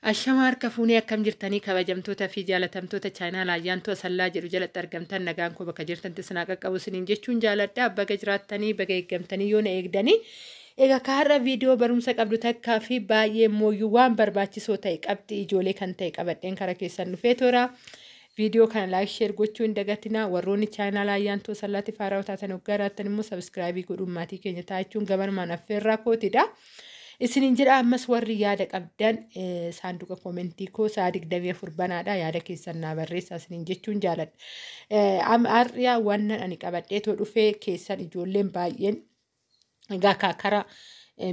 Ashama harka fuunee, akkam jirtanii kabajamtoota fi jaalatamtoota chaanaala Ayyaantuu Asallaa jedhu jalatti argamtan? Nagaan koo bakka jirtanitti isin haa qaqqabu isiniin jechuun jaaladha. Baga jiraattanii, baga eeggamtanii yoo na eegdanii. Egaa kaarra viidiyoo barumsa qabdu takkaa fi baay'ee mooyyuu waan barbaachisoo ta'e, qabxii ijoolee kan ta'e qabadheen kara keessan dhufee toora. Viidiyoo kana like, share gochuu hin dagatinaa. Warroonni chaanaala Ayyaantuu Asallaatti faaraa taatan hoggaa raattan immoo subscribe godhuun maatii keenya taachuun gabanumaan affeerraa kootidha. Isiniin jedha. Ammas warri yaada qabdan saanduqa koomentii koo sa'a 24 banaadha, yaada keessan naa barreessaa isiniin jechuun jaaladha. Har'a wannan ani qabadhee too dhufee keessan, ijoolleen baay'een egaa karaa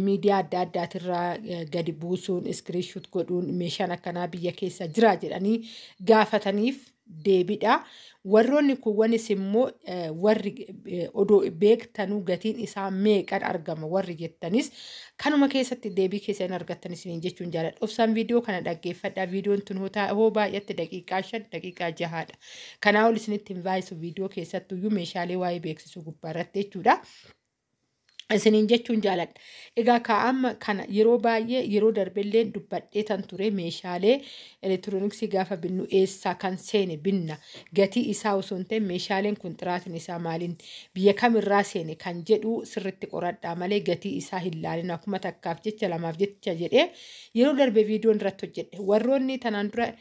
miidiyaa adda addaatirraa gadi buusuun, screenshot godhuun, meeshaan akkanaa biyya keessa jira jedhanii gaafataniif deebidha. Warroonni kuwwanis immoo warri odoo beektanuu gatiin isaa meeqan argama warri jettanis kanuma keessatti deebii keessa hin argattan isiniin jechuun jaaladha. Obsaan viidiyoo kana dhaggeeffadha. Viidiyoon tun hoo baay'atte daqiiqaa 5, daqiiqaa 6dha. Kanaa ol isinitti hin baay'isu, viidiyoo keessattuyyuu meeshaalee waa'ee beeksisuu gubbaarratti jechuudha. Isiniin jechuun jaaladha. Egaa kaa'ama kana yeroo baay'ee yeroo darbellee dubbadhee tan ture, meeshaalee elektirooniksii gaafa binnu eessaa kan seene binna, gatii isaa osoo hin ta'in meeshaaleen kun xiraatiin isaa maaliin, biyya kamirraa seene kan jedhu sirritti qoradhaa malee gatii isaa hin laalin, akkuma takkaaf jecha lamaaf jecha jedhee yeroo darbe viidiyoon irratti hojjedhe. Warroonni tanaan dura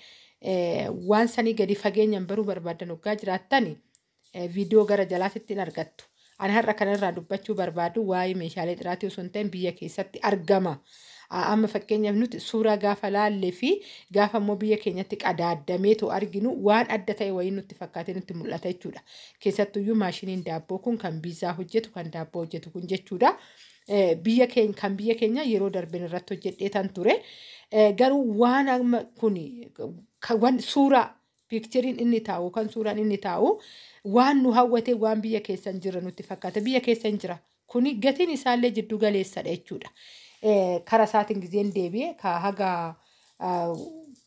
waan sanii gadi fageenyaan baruu barbaadan hoggaa jiraattani viidiyoo gara jalaatitti hin argattu. Ani har'a kanarraa dubbachuu barbaadu waa'ee meeshaalee xiraatii osoo hin ta'in biyya keessatti argama. Amma fakkeenyaaf nuti suuraa gaafa laallee fi gaafa immoo biyya keenyatti qadaadamee too arginu waan adda ta'e wayii nutti fakkaatee nutti mul'ata jechuudha. Keessattuyyuu maashiniin daabboo kun, kan biizaa hojjetu, kan daabboo hojjetu kun jechuudha. Biyya keenya, kan biyya keenya yeroo darbeen irratti hojjedhee tan ture. Garuu waan amma kun suuraa pictureiin inni taa'u kan suuraan inni taa'u waan nu hawwate, waan biyya keessa hin jirre nutti fakkaata. Biyya keessa hin jira. Kuni gatiin isaallee jiddu galeessadha jechuudha. Kara isaatiin gizeen deebi'e ka haga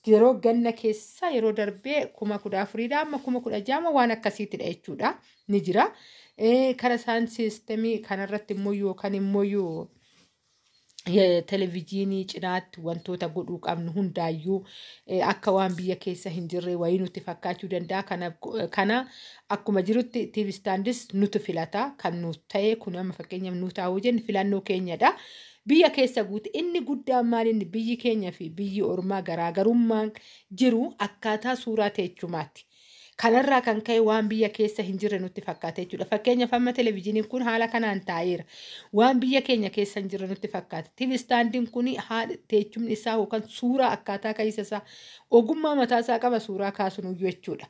yeroo ganna keessa yeroo darbee 14,000dha, amma 16,000 waan akkasiitidha jechuudha, ni jira. Kara isaan siistemii kanarratti immoo yookaan immoo televijiinii cinaatti wantoota godhuu qabnu hundaayyuu akka waan biyya keessa hin jirre wayii nutti fakkaachuu danda'a. Kana akkuma jirutti TV standis nutu filata, kan nu ta'e kun amma fakkeenyaaf nu taa'uu jenne filannoo keenyadha. Biyya keessa guute inni guddaan maal, inni biyyi keenya fi biyyi ormaa garaagarummaan jiru akkaataa suuraa teechumaati. Kanarraa kan ka'e waan biyya keessa hin jirre nutti fakkaata jechuudha. Fakkeenyaaf amma televezyiiniin kun haala kanaan taa'eera. Waan biyya keenya keessa hin jirre nutti fakkaata. TV standiin kun haala teechumni isaa yookaan suuraa akkaataa keessa isaa ogummaa mataa isaa qaba suuraa kaasuun jechuudha.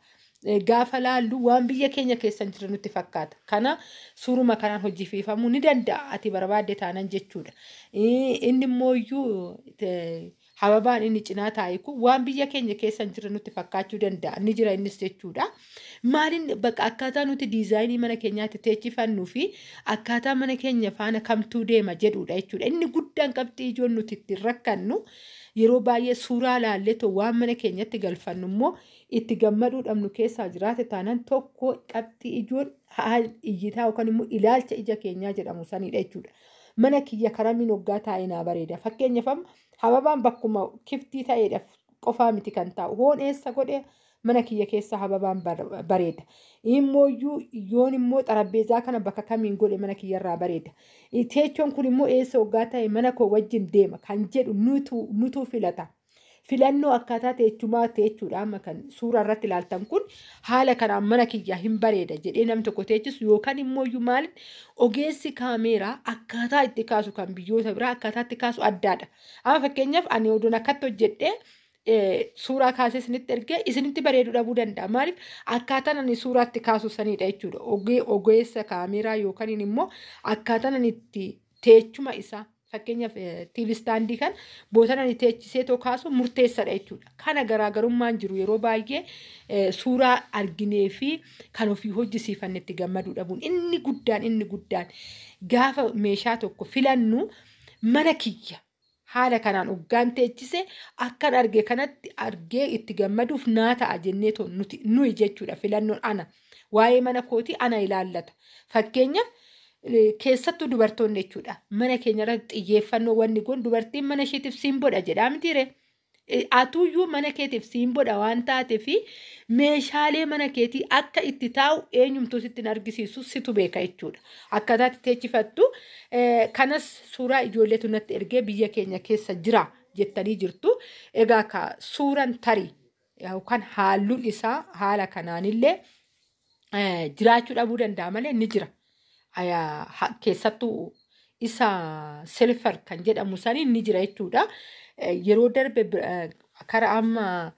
Gaafa laallu waan biyya keenya keessa hin jirre nutti fakkaata. Kana suuruma kanaan hojjechiifamuu ni danda'a ati barbaadde taanan jechuudha. Inni immoo iyyuu hababaan inni cinaa taa'e kun waan biyya keenya keessa hin jirre nutti fakkaachuu danda'a. Ni jira innis jechuudha. Maaliin bakka akkaataa nuti diizaayinii mana keenyaatti teechifannuu fi akkaataa mana keenya faana kamtuu deema jedhudha jechuudha. Inni guddaan qabxii ijoon nuti ittiin rakkannu yeroo baay'ee suuraa laallee waan mana keenyatti galfannu immoo itti gammaduu dhabnu keessaa jiraate taanaan, tokko qabxii ijoon iyyitaa yookaan immoo ilaalcha ija keenyaa jedhamu sanidha jechuudha. Mana kiyya karamiin hoggaa taa'ee naa bareeda. Fakkeenyaaf amma hababaan bakkuma kiftii ta'eedha qofaa miti kan taa'u. Hoon eessa godhe mana kiyya keessa hababaan bareeda? Immooyyuu yoon immoo xarabbeezaa kana bakka kamiin godhe mana kiyyarraa bareeda? Teechoon kun immoo eessa hoggaa ta'e mana koo wajjin deema kan jedhu nutu filata. Filannoo akkaataa teechumaa teechuudha. Amma kan suuraa irratti ilaaltan kun haala kanaan mana kiyya hin bareeda jedhee namni tokko teechisu yookaan immoo iyyuu maal, ogeessi kaameeraa akkaataa itti kaasu, kan biyyoota biraa akkaataa itti kaasu addaadha. Amma fakkeenyaaf ani odoon akkatti hojjedhee suuraa kaasee isinitti ergee isinitti bareedu dhabuu danda'a. Maaliif? Akkaataan ani suuraatti kaasu sanidha jechuudha. Ogeessa kaameeraa yookaan immoo akkaataan ani itti teechuma isaa, fakkeenyaaf TV standii kan bootaan ani teechisee too kaasu murteessadha jechuudha. Kana garaagarummaan jiru yeroo baay'ee suuraa arginee fi kan ofii hojjisiifanne itti gammaduu dhabuun inni guddaan gaafa meeshaa tokko filannu mana kiyya haala kanaan hoggaan teechise akkan arge kanatti argee itti gammaduuf naa ta'a jennee nuti nuyi jechuudha. Filannoon ana waa'ee mana kootii ana ilaallata. Fakkeenyaaf keessattuu dubartoonni jechuudha, mana keenya irratti xiyyeeffannoo wanni kun dubartiin mana isheetiif simboodha jedhaa mitiire. Atuyyuu mana keetiif siimboodha waan taateef meeshaalee mana keetii akka itti taa'u eenyumtuu sitti hin argisiisu, situ beeka jechuudha. Akkaataa itti teechifattu kanas suuraa ijoolleetu natti ergee biyya keenya keessa jira jettanii jirtu. Egaa ka suuraan tarii yookaan halluun isaa haala kanaanillee jiraachuu dhabuu danda'a malee ni jira. Keessattuu isa silver kan jedhamu sanii ni jira jechuudha. Yeroo darbe karaa amma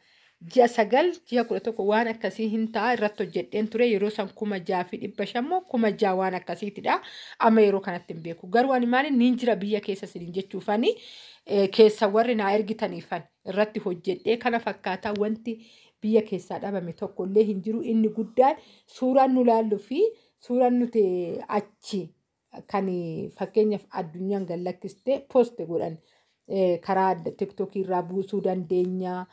ji'a 9, ji'a 11 waan akkasii hin ta'a irratti hojjedheen ture. Yeroo san 6,500 moo 6,000 waan akkasiitidha. Amma yeroo kanatti hin beeku. Garuu ani maali niin jira biyya keessa isiniin jechuufani keessa warri naa ergitaniifan irratti hojjedhee kana fakkaataa wanti biyya keessaa dhabame tokko illee hin jiru. Inni guddaan suuraan nu laalluu fi suuraan nuti achi kan fakkeenyaaf addunyaan gallakkistee post godhan karaa TikTokii irraa buusuu dandeenya.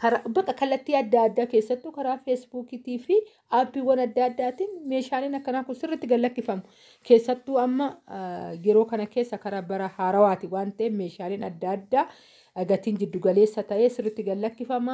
Karaa bakka kallattii adda addaa, keessattuu karaa Facebookiitii fi aappiiwwan adda addaatiin meeshaaleen akkanaa kun sirriitti gallakkifamu. Keessattuu amma yeroo kana keessa karaa bara haarawaati waan ta'eef meeshaaleen adda addaa gatiin jiddugaleessa ta'ee sirriitti gallakkifama.